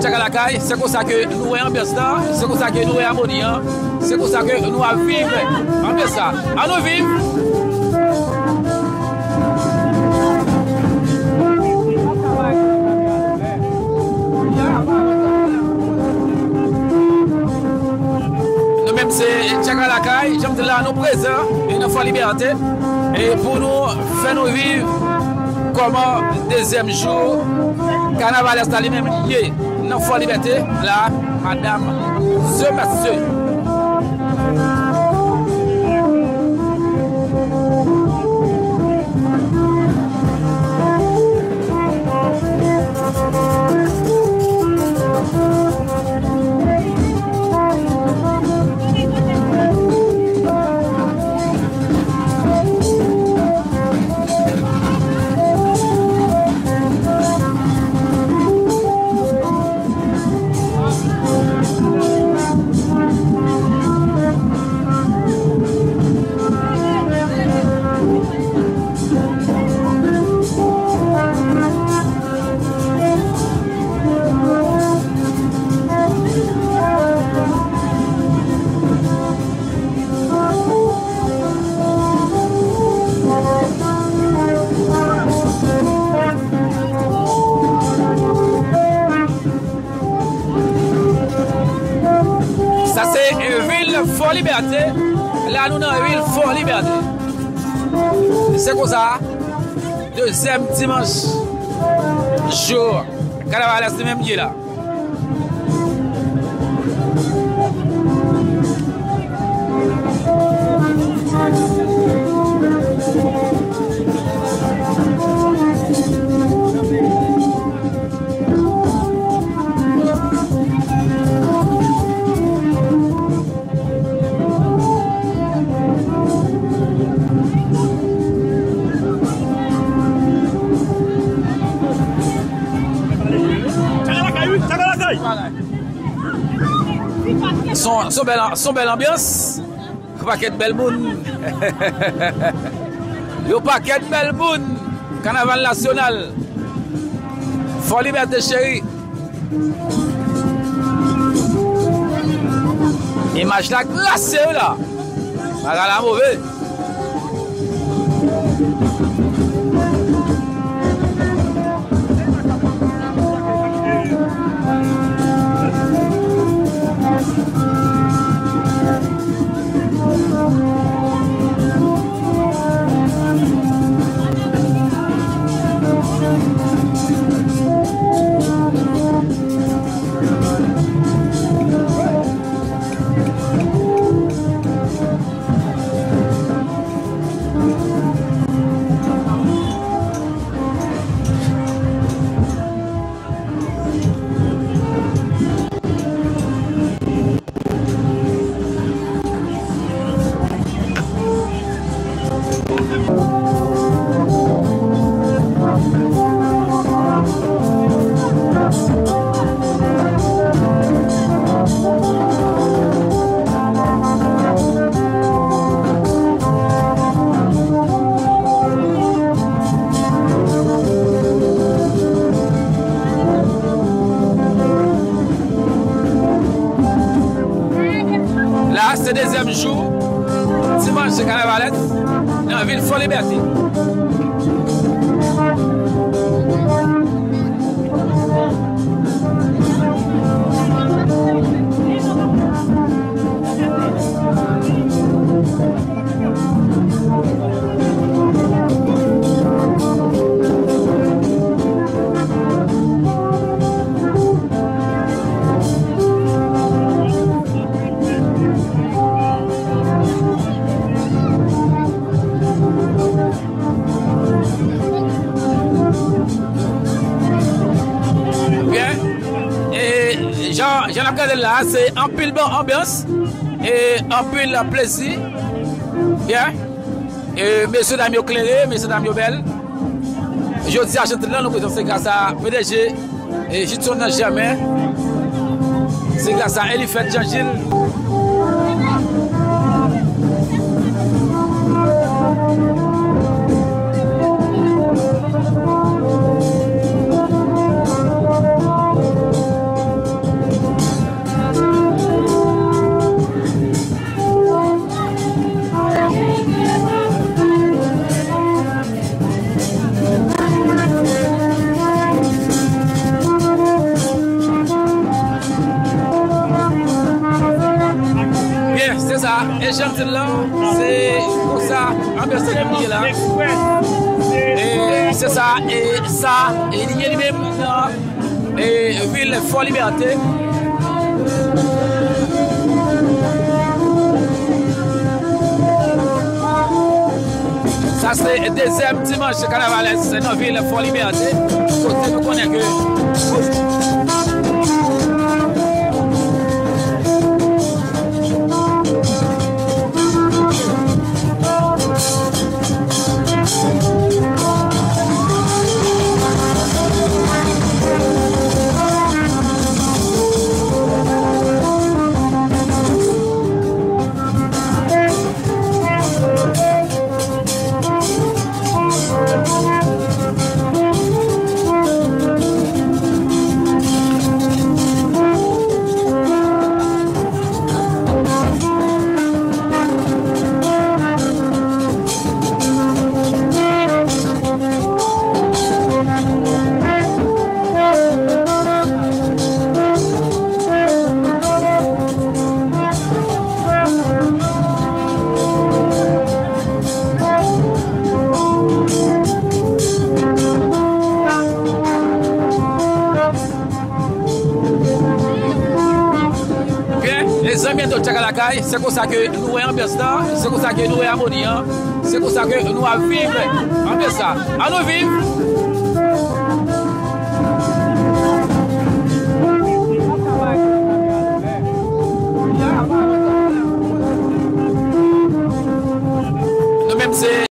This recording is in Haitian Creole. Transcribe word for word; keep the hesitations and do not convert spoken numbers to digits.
Tchakalakay, se konsa ke nou wè anbyans lan, se konsa ke nou wè amoni an, se konsa ke nou ap viv anbyans la. Ann nou viv! Nou menm se Tchakalakay, jan m di la, nou prezan e nan Fò Libète e pou nou fè nou viv kòman dezyèm jou kanavalès la li menm li ye nan Fò Libète la, madam, mesye. Sa se vil Fò Libète. La nou nan vil Fò Libète. Se konsa, dezyèm dimanch jou kanavalès li menm ye la. Son, son bèl, son bèl anbyans. Yon pakèt bèl moun. Yon pakèt bèl moun. Kanaval nasyonal. Fò Libète cheri. Imaj la krase wi la. Bagay la move. La, se dezyèm jou dimanch kanavalès nan vil Fò Libète. Byen. E jan, jan n ap gade l la, se anpil bon anbyans e anpil plezi. Byen. E mesye dam yo klere, mesye dam yo bèl. Jodi a, jant lan nou prezante se gras a P D G e Jitson nan Jèmen. Se gras a Elifèt Janjil. E jan m di l lan, se konsa anbyans li menm li ye la. E se sa, e sa, e li ye li menm nan, e vil Fò Libète. Sa se dezyèm dimanch kanavalès nan vil Fò Libète, kote nou konnen ke Byen, mezanmi, entènasyonal lakay, se konsa ke nou wè anbyans la, se konsa ke nou wè amoni an, se konsa ke nou ap viv anbyans la. An nou viv! Nou menm se